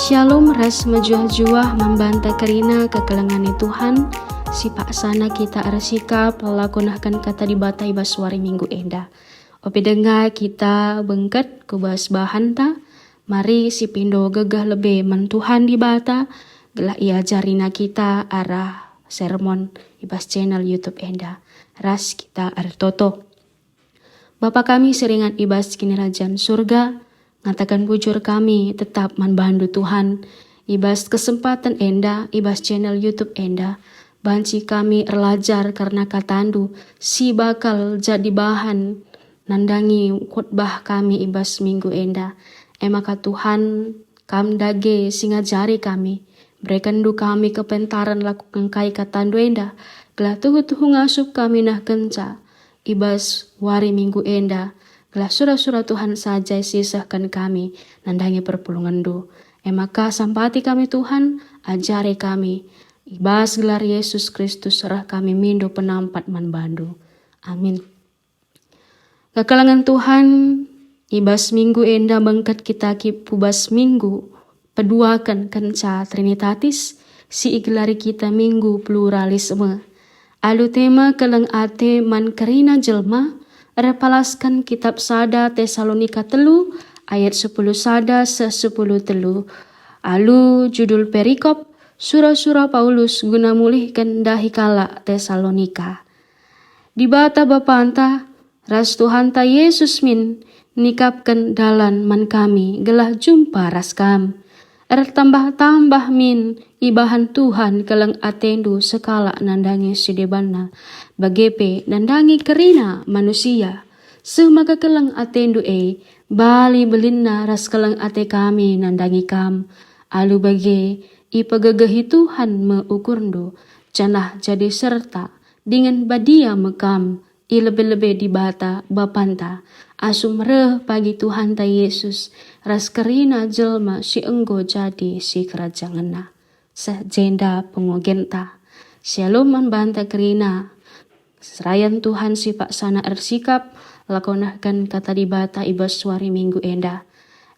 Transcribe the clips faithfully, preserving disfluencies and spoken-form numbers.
Shalom ras mejuah-juah man banta kerina kekelengen Tuhan, si paksana kita ersikap lako nehken Kata Dibata i bas wari Minggu enda. Ope denga kita bengket ku bas bahanta, mari sipindo gegeh lebe man Tuhan Dibata, gelah iajariNa kita arah sermon i bas channel YouTube enda. Ras kita ertoto. Bapa kami si ringan i bas Kinirajan Surga, ngataken bujur kami tetap man bandu Tuhan, i bas kesempaten enda, i bas channel YouTube enda, banci kami erlajar kerna kataNdu si bakal jadi bahan nandangi khotbah kami i bas minggu enda. E maka Tuhan, Kam dage si ngajari kami, berekenNdu kami kepentaren lako ngengkai kataNdu enda, gelah tuhu-tuhu ngasup kami nehkenca i bas wari minggu enda, gelah sura-sura Tuhan saja sisehken kami nandangi perpulungenNdu. E maka sampati kami Tuhan, ajari kami, i bas gelar Yesus Kristus reh kami mindo penampat man bandu. Amin. Kekelengen Tuhan, i bas minggu enda bengket kita ki-, ku bas minggu peduaken kenca Trinitatis, si igelari kita Minggu Pluralisme. Alu tema keleng ate man kerina jelma, erpalasken kitap sada Tesalonika telu ayat sepuluh sada seh sepuluh telu. Alu judul perikop, Sura-sura Paulus guna mulihken dahi kalak Tesalonika. Dibata Bapanta ras Tuhanta Jesus min nikapken dalan man kami gelah jumpa ras kam. Ertambah-tambah min ibahan Tuhan keleng atendu sekalak nandangi si debanna, bage pe nandangi kerina manusia. Seh maka keleng atendu e bali belinna ras keleng ate kami nandangi kam. Alu bage, ipegegehi Tuhan me ukurndu, janah jadi serta dingen badia me kam i lebe-lebe Dibata Bapanta, asum reh pagi Tuhanta Jesus ras kerina jelma si enggo jadi sikerajangenNa. Seh jenda pengogenta. Shalom man banta kerina. Serayan Tuhan si paksana ersikap, lako nehken Kata Dibata i bas wari Minggu enda.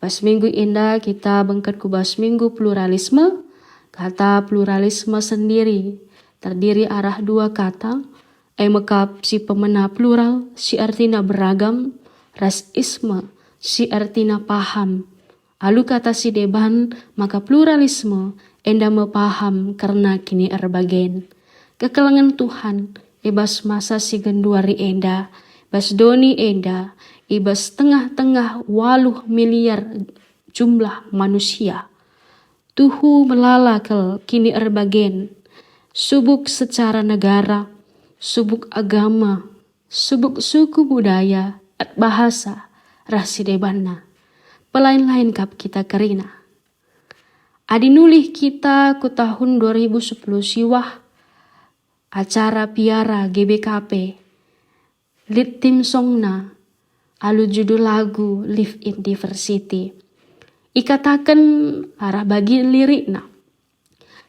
Bas minggu enda kita bengket ku bas Minggu Pluralisme. Kata pluralisme sendiri terdiri arah dua kata, e mekap si pemena plural, si artina beragam, ras isme, si artina paham. Alu kata si deban maka pluralisme enda me paham kerna kinierbagen. Kekelengen Tuhan, i bas masa si genduari enda, bas doni enda, i bas tengah-tengah waluh miliar jumlah manusia, tuhu melala kal kinierbagen, subuk secara negara, subuk agama, subuk suku budaya, bahasa, ras si debanna. Pelain-lain kap kita kerina. Adi nulih kita ku tahun dua ribu sepuluh siwah, acara Piara G B K P, lit tim songna alu judul lagu Live in Diversity. Ikataken arah bagi lirikna,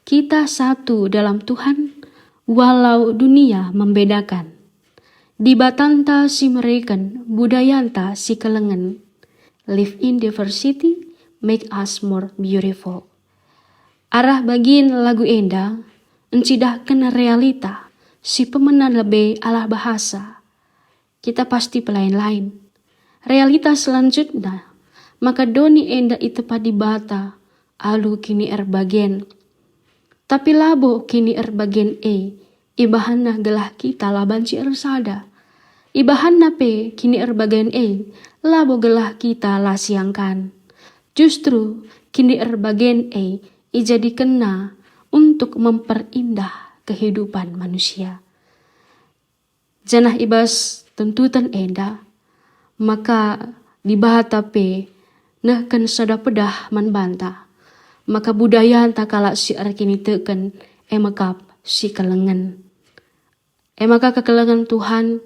"Kita satu dalam Tuhan, walau dunia membedakan. Dibatanta si mereken, budayanta si kelengen. Live in diversity, make us more beautiful." Arah bagin lagu enda ncidahken realita si pemena lebe alah bahasa. Kita pasti pelain-lain. Realita selanjutna, maka doni enda itepa Dibata alu kinierbagen. Tapi labo kinierbagen e ibahanna gelah kita la banci ersada. Ibahanna pe kinierbagen e labo gelah kita la siangkan. Justru kinierbagen e ijadikenna untuk memperindah kehidupan manusia. Janah i bas tuntuten enda, maka Dibata pe nehken sada pedah man banta, maka budayanta kalak si erkiniteken e mekap si kelengen. E maka kekelengen Tuhan,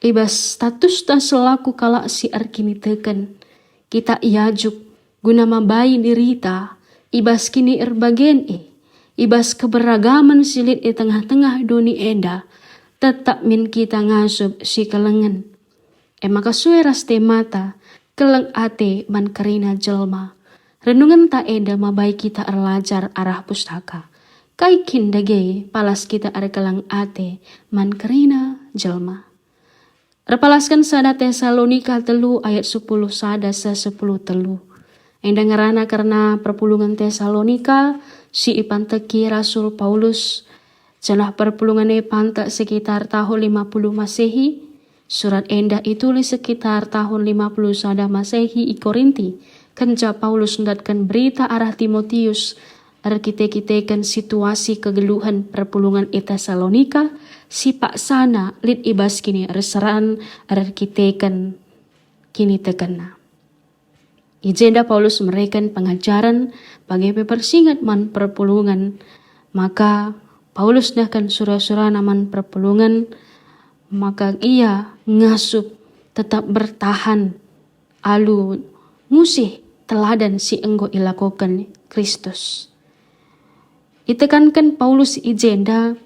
i bas statusta selaku kalak si erkiniteken, kita iajuk guna mabai dirita i bas kinierbagen e, i bas keberagamen si lit i tengah-tengah doni enda, tetap min kita ngasup si kelengen. E maka sue ras temata, keleng ate man kerina jelma. Renungenta enda mabai kita erlajar arah Pustaka. Kai kin dage palas kita erkeleng ate man kerina jelma? Erpalasken sada Tesalonika telu ayat sepuluh sada seh sepuluh telu. Enda ngerana kerna perpulungen Tesalonika si ipanteki Rasul Paulus, janah perpulungen e pantek sekitar tahun lima puluh Masehi. Surat enda itulis sekitar tahun lima puluh sada Masehi i Korinti, kenca Paulus ndatken berita arah Timotius erkite-kiteken situasi kegeluhen perpulungen i Tesalonika si paksana lit i bas kiniseran erkiteken kinitekenna. I jenda Paulus mereken pengajaren bage pe persinget man perpulungen, maka Paulus nehken sura-surana man perpulungen, maka ia ngasup tetap bertahan alu ngusih teladan si enggo ilakoken Kristus. Itekanken Paulus i jenda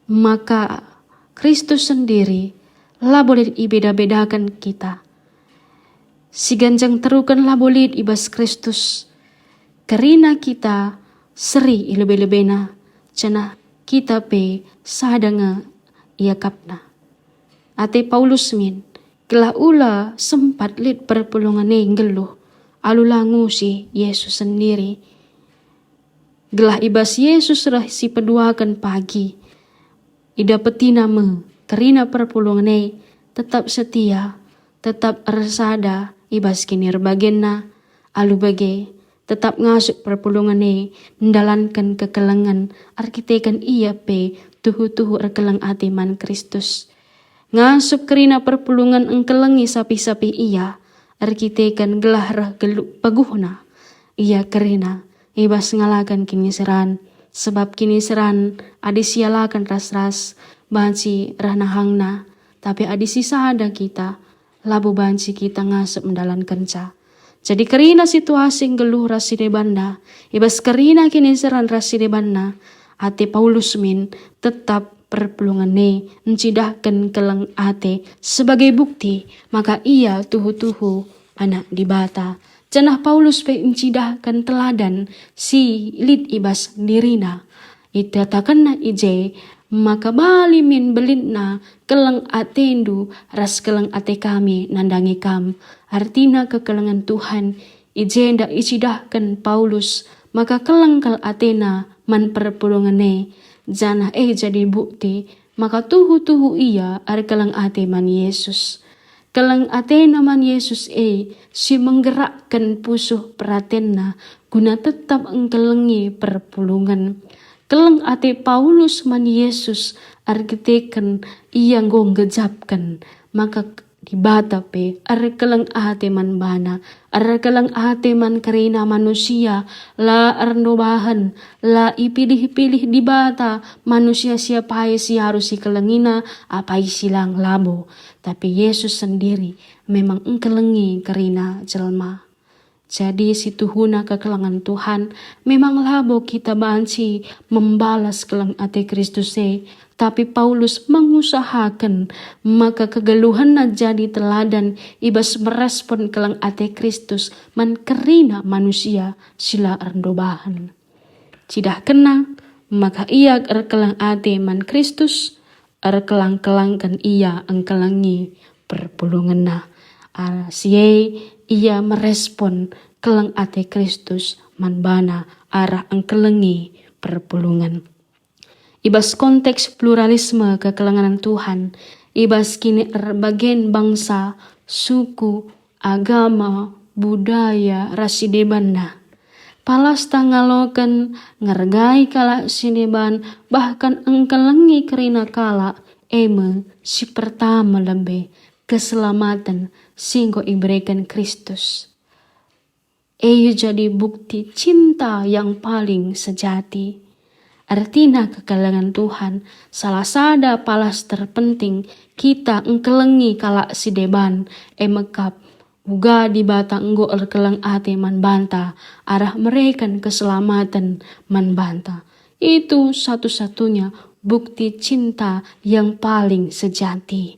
maka Kristus sendiri labo lit ibeda-bedaken kita. Si ganjang teruken labo lit i bas Kristus. Kerina kita seri i lebe-lebena, janah kita pe sada nge iakapna. Ate Paulus min, gelah ula sempat lit perpulungen e nggeluh alu la ngusih Yesus sendiri. Gelah i bas Yesus reh si peduaken pagi, idapetina me kerina perpulungen e tetap setia, tetap ersada i bas kinierbagenna, alu bage tetap ngasup perpulungen e ndalanken kekelengen erkiteken ia pe tuhu-tuhu erkeleng ate man Kristus. Ngasup kerina perpulungen engkelengi sapih-sapih ia, erkiteken gelah reh gelu-, peguhna ia kerina i bas ngalaken kiniseran, sebab kiniseran adi sialaken ras-ras banci reh nahangna, tapi adi sisada kita, labo banci kita ngasup ndalankenca. Jadi kerina situasi nggeluh ras si debanna, i bas kerina kiniseran ras si debanna, ate Paulus min tetap perpulungen e ncidahken keleng ate sebagai bukti maka ia tuhu-tuhu Anak Dibata. Janah Paulus pe ncidahken teladan si lit i bas dirina. Itatakenna i je maka bali min belinna keleng atendu ras keleng ate kami nandangi kam. Artina kekelengen Tuhan. I jenda icidahken Paulus maka keleng kal atena man perpulungen e, janah e jadi bukti maka tuhu-tuhu ia erkeleng ate man Yesus. Keleng atena man Yesus e si menggerakken pusuh peratenna guna tetap engkelengi perpulungen. Keleng ate Paulus man Yesus erkiteken ia enggo nggejapken maka Dibata pe erkeleng ate man bana, erkeleng ate man kerina manusia, la erndobahen, la ipilih-pilih Dibata manusia si apai si arus ikelengina, apai si lang labo. Tapi Yesus sendiri memang engkelengi kerina jelma. Jadi, si tuhuna kekelengen Tuhan, memang labo kita banci membalas keleng ate Kristus e, tapi Paulus mengusahaken maka kegeluhenna jadi teladan i bas merespon keleng ate Kristus man kerina manusia si la erndobahen. Cidahkenna maka ia erkeleng ate man Kristus, erkelang-kelangken ia engkelengi perpulungenna. Arah si e ia merespon keleng ate Kristus man bana arah engkelengi perpulungen. I bas konteks pluralisme kekelengen Tuhan, i bas kinibagen bangsa, suku, agama, budaya, ras si debanna. Palasta ngaloken, ngergai kalak si deban, bahkan engkelengi kerina kalak, e me si pertama lebe keselamaten si enggo ibereken Kristus. E jadi bukti cinta yang paling sejati. Ertina kekelengen Tuhan, salah sada palas terpenting kita engkelengi kalak si deban, e mekap uga Dibata enggo erkeleng ate man banta arah mereken keselamaten man banta. Itu satu-satunya bukti cinta yang paling sejati.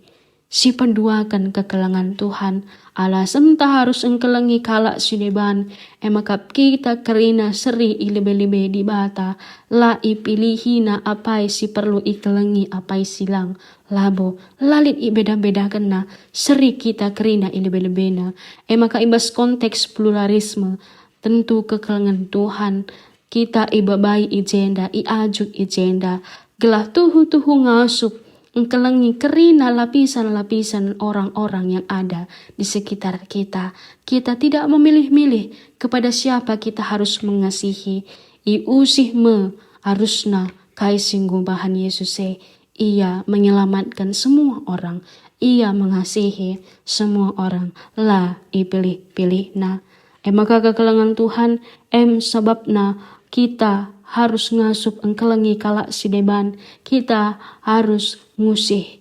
Sipeduaken kekelengen Tuhan, alasenta harus engkelengi kalak si deban, e maka kita kerina seri i lebe-lebe Dibata, la ipilihina apai si perlu ikelengi apai si lang. Labo, la lit ibeda-bedakenna, seri kita kerina i lebe-lebeNa. E maka i bas konteks pluralisme, tentu kekelengen Tuhan kita ibabai i jenda, iajuk i jenda, gelah tuhu-tuhu ngasup engkelengi kerina lapisan-lapisan orang-orang yang ada di sekitar kita. Kita tidak memilih-milih kepada siapa kita harus mengasihi. Iusih me arusna kai si enggo bahan Yesus e. Ia menyelamatkan semua orang. Ia mengasihi semua orang. La ipilih-pilihNa. E maka kekelengen Tuhan, em sabapna kita harus ngasup engkelengi kalak si deban. Kita harus ngusih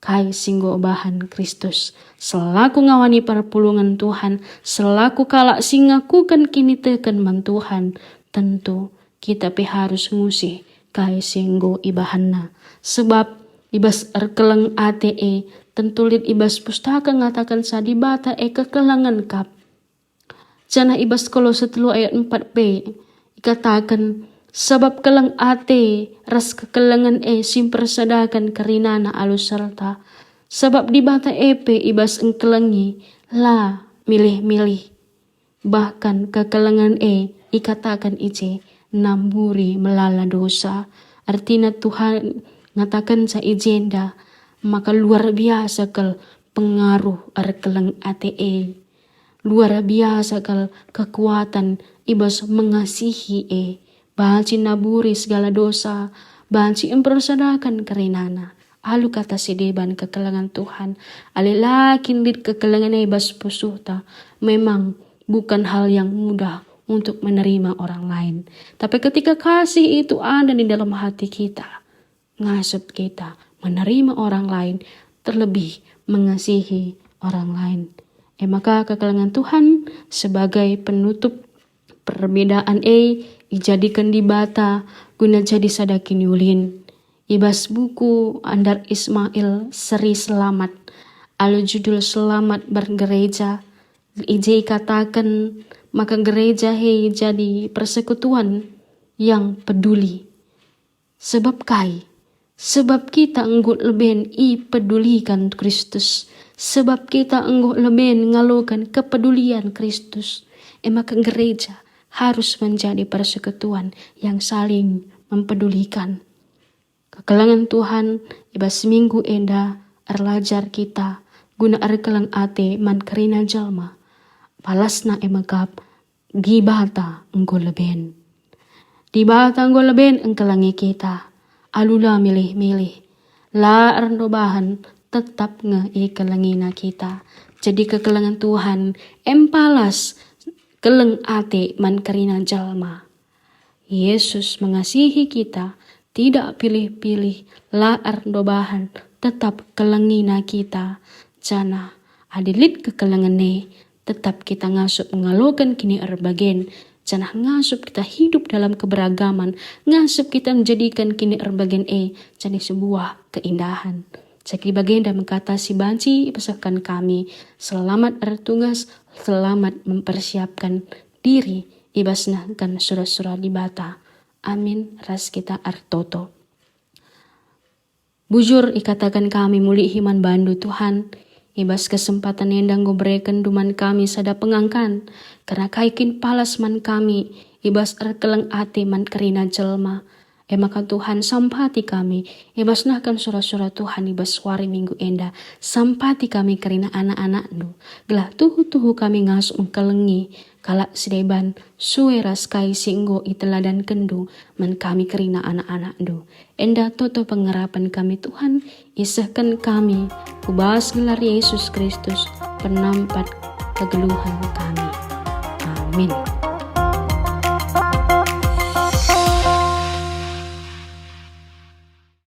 kai si enggo bahan Kristus. Selaku ngawan i perpulungen Tuhan, selaku kalak si ngakuken kiniteken man Tuhan, tentu kita pe harus ngusih kai si enggo ibahanna. Sebab i bas erkeleng ate e, tentu lit i bas Pustaka ngatakenca Dibata e kekelengen kap. Janah i bas Kolose telu ayat empat b ikataken, "Sabap keleng ate ras kekelengen e si mpersadaken kerinana alu serta. Sabap Dibata e pe i bas engkelengi la milih-milih." Bahkan kekelengen e ikataken i je namburi melala dosa. Ertina Tuhan ngatakenca i jenda maka luar biasa kal pengaruh erkeleng ate e. Luar biasa kal kekuatan i bas mengasihi e. Banci naburi segala dosa, banci mpersadaken kerinana. Alu kata si deban kekelengen Tuhan, ale la kin lit kekelengen e bas pusuhta, memang bukan hal yang mudah untuk menerima orang lain. Tapi ketika kasih itu ada di dalam hati kita, ngasup kita menerima orang lain, terlebih mengasihi orang lain. E maka kekelengen Tuhan sebagai penutup perbedaan e ijadiken Dibata guna jadi sada kiniulin. I bas buku Andar Ismail Seri Selamat, alu judul Selamat Bergereja, i je ikataken maka gereja e jadi persekutuan yang peduli. Sebab kai? Sebab kita enggo leben ipedulikan Kristus. Sebab kita enggo leben ngaloken kepedulian Kristus. E maka gereja harus menjadi persekutuan yang saling mempedulikan. Kekelengen Tuhan i bas minggu enda erlajar kita guna erkeleng ate man kerina jelma. Palasna e mekap, Dibata enggo leben. Dibata enggo leben engkelengi kita. Alu la milih-milih, la erndobahen, tetap nge ikelengina kita. Jadi kekelengen Tuhan em palas keleng ate man kerina jelma. Yesus mengasihi kita, tidak pilih-pilih, la erndobahen, tetap kelengina kita. Janah adi lit kekelengen e, tetap kita ngasup ngaloken kini'erbagen, janah ngasup kita hidup dalam keberagaman, ngasup kita menjadikan kini'erbagen e jadi sebuah keindahan. Jadi bagenda me kata si banci ipesehken kami, selamat ertugas, selamat mempersiapkan diri i bas nehken sura-sura Dibata. Amin, ras kita ertoto. Bujur ikataken kami mulihi man bandu, Tuhan, i bas kesempatan enda enggo berekenNdu man kami sada pengangkan, kerna kai kin palas man kami i bas erkeleng ate man kerina jelma. E maka Tuhan, sampati kami i bas nehken sura-sura Tuhan i bas wari Minggu enda. Sampati kami kerina anak-anakNdu, gelah tuhu-tuhu kami ngasup engkelengi kalak si deban sue ras kai si enggo iteladankenNdu man kami kerina anak-anakNdu. Enda toto pengarapen kami, Tuhan, isehken kami ku bas gelar Yesus Kristus, penampat kegeluhen kami. Amin.